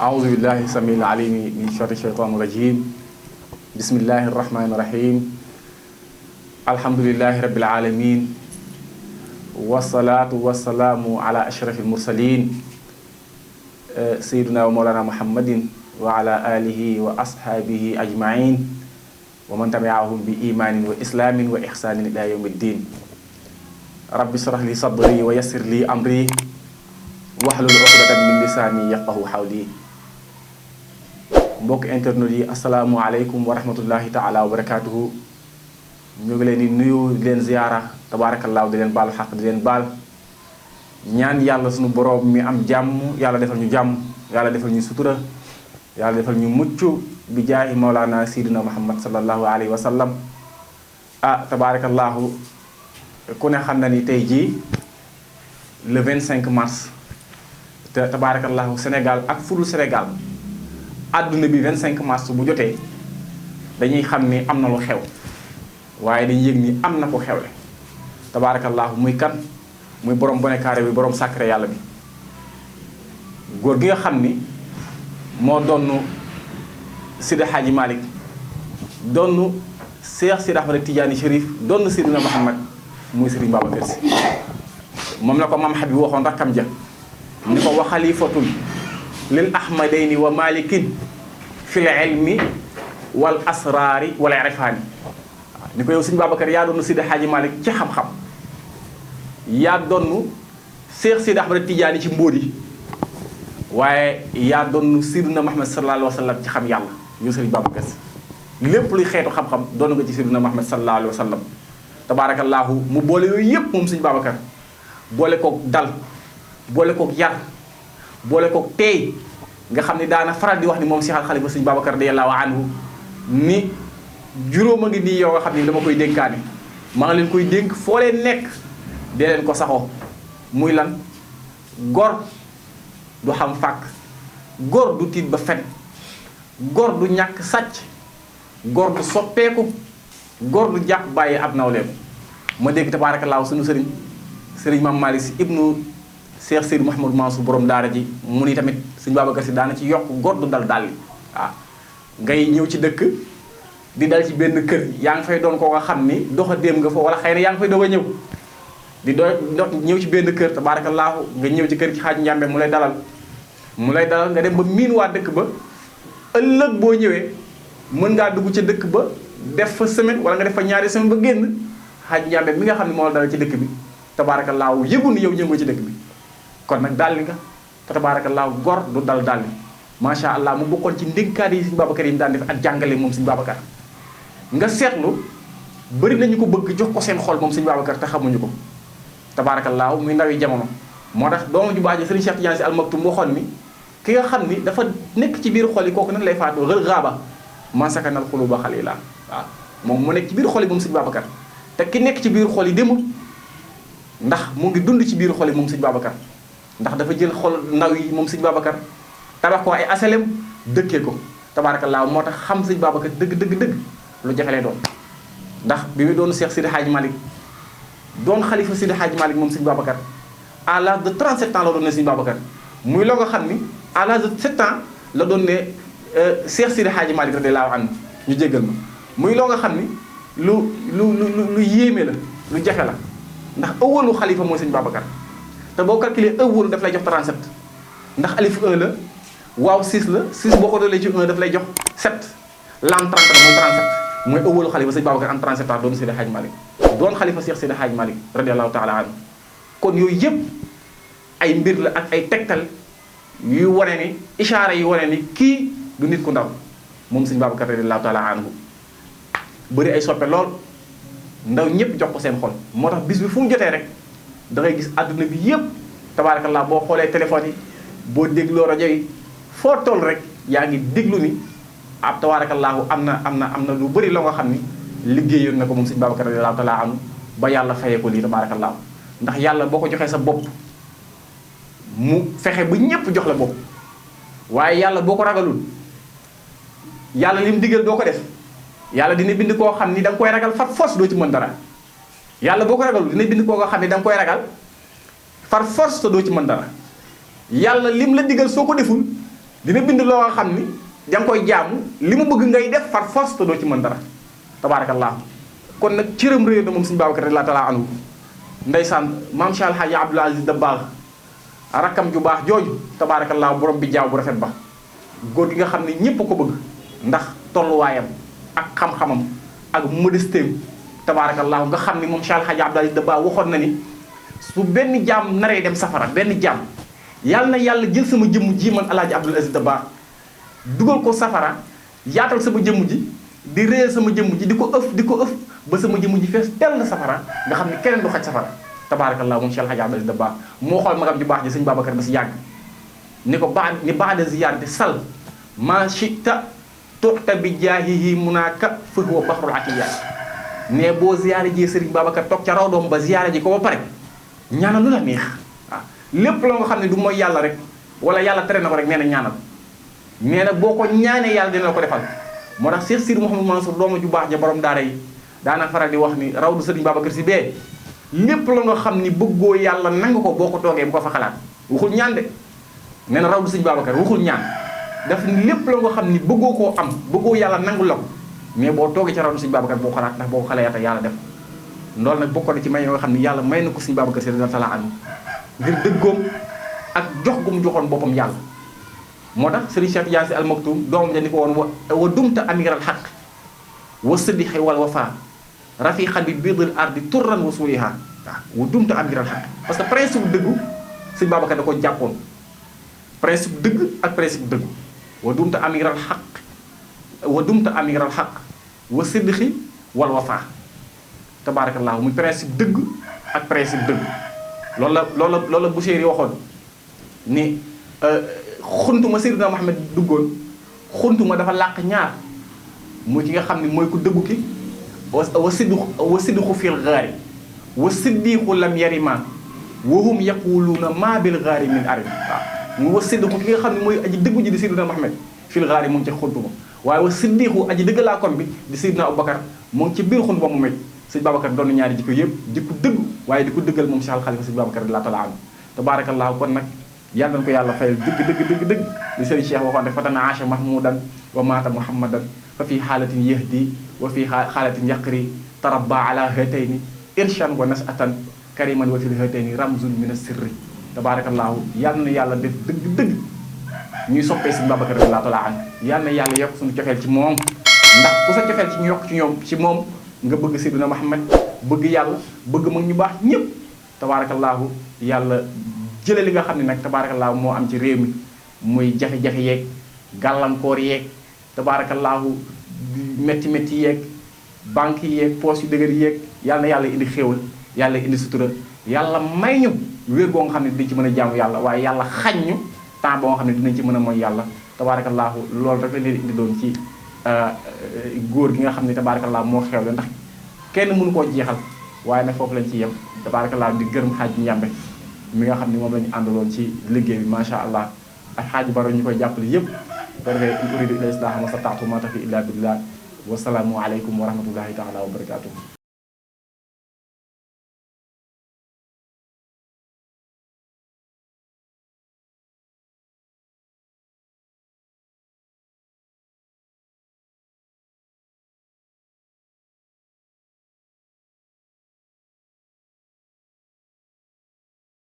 أعوذ بالله السميع العليم من شر الشيطان الرجيم بسم الله الرحمن الرحيم الحمد لله رب العالمين والصلاة والسلام على أشرف المرسلين سيدنا ومولانا محمد وعلى آله وأصحابه أجمعين ومن تبعهم بإيمان وإسلام وإحسان إلى يوم الدين رب اشرح لي صدري ويسر لي أمري واحلل عقدة من لساني يفقهوا قولي mbokk internet yi asalaamualeykum wa rahmatullahi taala wa barakaatuhu ñu ngi leen di nuyu di leen ziyaara tabaarakallaahu di leen baal xaq di leen baal ñaan yàlla sunu boroom mi am jàmm yàlla defal ñu jàmm yàlla defal ñu sutura yàlla defal ñu mucc bi jaahi mawlaana sayyidina muhammad sallallahu alayhi wa sallam tabaarakallaahu ku ne xam na ni tey jii le 25 mars te tabaarakallaahu Sénégal ak fudul Sénégal àdduna bi 25 mars bu jotee dañuy xam ni am na lu xew waaye dañuy yëg ni am na ko xewle tabaarakallaahu muy kan muy borom bonnet carré bi borom sacré yàlla bi góor gi nga xam ni moo doon Sidi Hadji Malick doon Cheikh Sidi Ahmed Tidiane Chérif doon Seydina Muhammad muy Serigne Babacar Sy moom la ko maam Habib waxoon rakkam ja ni ko wa xalifatul lil ahmadayni wa malikin fil ilmi wal asraari wal irfaani ni ko yow Sëñ Babacar yaa doon Sidi Hadji Malick ci xam-xam yaa doon Cheikh Sidi Ahmed Tidiane ci mbóot yi waaye yaa doon Seydina Muhammad sallallahu alayhi wa sallam ci xam yàlla yow Sëñ Babacar Sy lépp luy xeetu xam-xam doon nga ci Seydina Muhammad sallallahu alayhi wa sallam tabaarakallaahu mu boole yooyu yëpp moom Sëñ Babacar boole kook dal boole kook yar boole kook teey nga xam ni daana faral di wax ni moom Cheikh Al Khalifa Sëñ Babacar radiyallahu anhu ni juróom a ngi nii yow nga xam ni dama koy dénkaane maa ngi leen koy dénk foo leen nekk dee leen ko saxoo muy lan gor du xam fàkk gor du tiit ba fen gor du ñàkk sàcc gor du soppeeku gor du jàpp bàyyi ab nawleem ma dégg tabaarakallaahu sunu sëriñ Maam Malick Sy ibnu Cheikh Seydou Mouhamadou Mansour borom daara ji mu ni tamit Sëñ Babacar Sy daana ci yokk gor du dal dalli waaw ngay ñëw ci dëkk di dal ci benn kër yaa ngi fay doon koo nga xam ni doxa déem nga fa wala xëy na yaa ngi fay doog a ñëw di ñëw ci benn kër tabaarakallaahu nga ñëw ci kër ci xaaj njàmbe mu lay dalal nga dem ba miin waa dëkk ba ëllëg boo ñëwee mën ngaa dugg ca dëkk ba def fa semaine wala nga def fa ñaari semaine ba génn xaaj njàmbe mi nga xam ne moo la dalal ci dëkk bi tabaarakallaahu yëgu ni yow ñëngoo ci dëkk bi kon nag dalli nga te tabaarakallaahu gor du dal dalli macha allah mu bokkoon ci ndénkaat yi Sëñ Babacar yi mu daan def ak jàngale moom Sëñ Babacar nga seetlu bëri nañu ko bëgg jox ko seen xol moom Sëñ Babacar te xamuñu ko tabaarakallaahu muy ndaw yi jamono moo tax doomu ju baax ji Sëriñ Cheikh Tidiane Sy Al Maktoum waxoon ni ki nga xam ni dafa nekk ci biir xol yi kooku nan lay faatoo rël raaba man sakanal xuluba xalila waaw moom mu nekk ci biir xol yi moom Sëñ Babacar te ki nekk ci biir xol yi demul ndax mu ngi dund ci biir xol yi moom Sëñ Babacar ndax dafa jël xol ndaw yi moom Sëñ Babacar tabax ko ay asalem dëkkee ko tabaarakallaahu moo tax xam Sëñ Babacar dëgg lu jafe lay doon ndax bi mu doon Cheikh Sidi Hadji Malick doon xalifa Sidi Hadji Malick moom Sëñ Babacar à l'âge de 37 ans la doon ne Sëñ Babacar muy loo nga xam ni à l'âge de 7 ans la doon ne Cheikh Sidi Hadji Malick radiyallaahu anhu ñu jéggal ma muy loo nga xam ni lu yéeme la lu jafe la ndax ëwwalu xalifa mooy Sëñ Babacar te boo calculé ëwwalu daf lay jox 37 ndax alif 1 la waaw 6 la 6 boo ko doolee ci 1 daf lay jox 7 lam 30 la mooy 37 mooy ëwwalu xalifa Sëñ Babacar am 37 ans doon Seydi Hadji Malick doon xalifa Cheikh Seydi Hadji Malick radiyallahu taala anhu kon yooyu yëpp ay mbir la ak ay tegtal yu wane ni ishaara yu wane ni kii du nit ku ndaw moom Sëñ Babacar radiyallahu taala anhu bëri ay soppe lool ndaw ñëpp jox ko seen xol moo tax bis bi fu mu jotee rek da ngay gis àdduna bi yëpp tabaarakallaa boo xoolee téléphone yi boo dégloo rajo yi foo toll rek yaa ngi déglu ni ab tabaarakallaahu am na lu bëri la nga xam ni liggéeyoon na ko moom Sëñ Babacar radiyallaahu taala anhu ba yàlla fayee ko lii tabaarakallaahu ndax yàlla boo ko joxee sa bopp mu fexe ba ñëpp jox la bopp waaye yàlla boo ko ragalul yàlla li mu digal doo ko def yàlla dina bind koo xam ni da nga koy ragal far force doo ci mën dara yàlla boo ko ragalul dina bind koo xam ni da nga koy ragal far force te doo ci mën dara yàlla lim la digal soo ko deful dina bind loo xam ni da nga koy jaamu li mu bëgg ngay def far force te doo ci mën dara tabaarakallaahu. kon nag cëram réer na moom Sëñ Babacar radiyallaahu taala anhu ndeysaan maam Cheikh Al Hadji Abdoul Aziz Dabakh rakkam ju baax jooju tabaarakallaahu borom bi jaaw bu rafet ba góor gi nga xam ne ñépp ko bëgg ndax tolluwaayam ak xam-xamam ak modestéem tabaarakallaahu nga xam ni moom Cheikh Al Hadji Abdoul Aziz Dabakh waxoon na ni su benn jaam naree dem safara benn jaam yàlla na yàlla jël sama jëmm ji man El Hadji Abdoul Aziz Dabakh dugal ko safara yaatal sama jëmm ji di réer sama jëmm ji di ko ëf ba sama jëmm ji fees tell na safara nga xam ne keneen du xaj safara tabaarakallaahu moom Cheikh El Hadji Abdoul Aziz Dabakh moo xool magam ju baax ji Sëñ Babacar ba si yàgg ni ko baada ziyaarati sal ma chita tuxta bi jaahihi munaaka fa huwa bahrul atiyaat ne boo ziyaare ji Sëriñ Babacar toog ca raw doom ba ziyaare ji ko ba pare ñaanal lu la neex waaw lépp loo nga xam ne du mooy yàlla rek wala yàlla tere na ko rek nee na ñaanal nee na boo ko ñaanee yàlla dina la ko defal moo tax Cheikh Sidi Mouhamadou Mansour doomu ju baax ja borom daara yi daana faral di wax ni raw du Sëriñ Babacar Si bee lépp la nga xam ni bëggoo yàlla nangu ko boo ko toogee bu ko fa xalaat waxul ñaan de nee na raw du Sëriñ Babacar waxul ñaan daf ni lépp la nga xam ni bëggoo koo am bëggoo yàlla nangu la ko mais boo toogee ca raw du Sëriñ Babacar boo xalaat ndax boo ko xalaatee yàlla def loolu nag bokkoon na ci may yoo nga xam ni yàlla may na ko Sëriñ Babacar Si radiyallaahu taala anhu ngir dëggoom ak jox gu mu joxoon boppam yàlla moo tax Sëriñ Cheikh Tidiane Sy Al Maktoum doomam ja ni ko woon wa dumta amiral xaq wa siddiqi wal wafa rafiqan bi bidil ardi turran wa suliha waaw wa dumta amiral xaq parce que principe dëggu Sëriñ Babacar da ko jàppoon principe dëgg ak principe dëggu wa dumta amiral xaq wa siddiqi wal wafa tabaarakallaahu muy principe dëgg ak principe dëgg loolu la Buseyri waxoon ni xuntuma Seydina Muhammad duggoon xuntuma dafa làq ñaar muy ki nga xam ne mooy ku dëggu ki wa siddiqu fil gaari wa siddiqu lam yarima wa hum yaquluuna maa bil gaari min arim waaw mu wa siddiqu ki nga xam ne mooy aji dëggu ji di Seydina Muhammad fil gaari mu ngi ci xuntuma waaye wa siddiqu aji dëgg laa kon bi di Seydina Aboubacar mu ngi ci biir xuntuma mu mej Sëñ Babacar doon ñaari jikko yëpp jikko dëggu waaye di ko dëggal moom Cheikh Al Khalifa Sëñ Babacar radiyallaahu taala anhu tabaarakallaahu kon nag yàlla na ko yàlla fayal dëgg li Sëriñ Cheikh waxoon rek fatana aasha mahmudan wa maata muhammadan fa fii xaalatin yahdi wa fii xaalatin yaqri tarabba ala hatayni irshan wa nasatan kariman wa fil hatayni ramzun min as-sirri tabaarakallaahu yàlla na yàlla def dëgg ñuy soppee Sëñ Babacar radiyallaahu taala anhu yàlla na yàlla yokk suñu cofeel ci moom ndax ku sa cofeel ci ñu yokk ci ñoom ci moom nga bëgg Seydina Muhammad bëgg yàlla bëgg mag ñu baax ñëpp tabaarakallaahu yàlla jële li nga xam ne nag tabaarakallaahu moo am ci réew mi muy jafe-jafe yeeg gàllankoor yeeg tabaarakallaahu métti yeeg banque yi yeeg poos yu dëgër yeeg yàlla na yàlla indi xéewal yàlla indi sutura yàlla may ñu wér boo nga xam ne dinañ ci mën a jaamu yàlla waaye yàlla xañ ñu temps boo nga xam ne dinañ ci mën a mooy yàlla tabaarakallaahu loolu rek la leen indi doon ci góor gi nga xam ne tabaarakallaahu moo xew la ndax kenn mënu koo jeexal waaye nag foofu lañ ci yem tabaarakallaahu di gërëm xaaj Njàmbe mi nga xam ne moom la ñu àndaloon ci liggéey bi macha allah ak xaaj Baro ñu koy jàppale yëpp ko defee in uriidu illal islaaha ma stata'tu ma tawfiiqii illaa billaah wa salaamu aleykum wa rahmatullaahi taala wa barakaatuh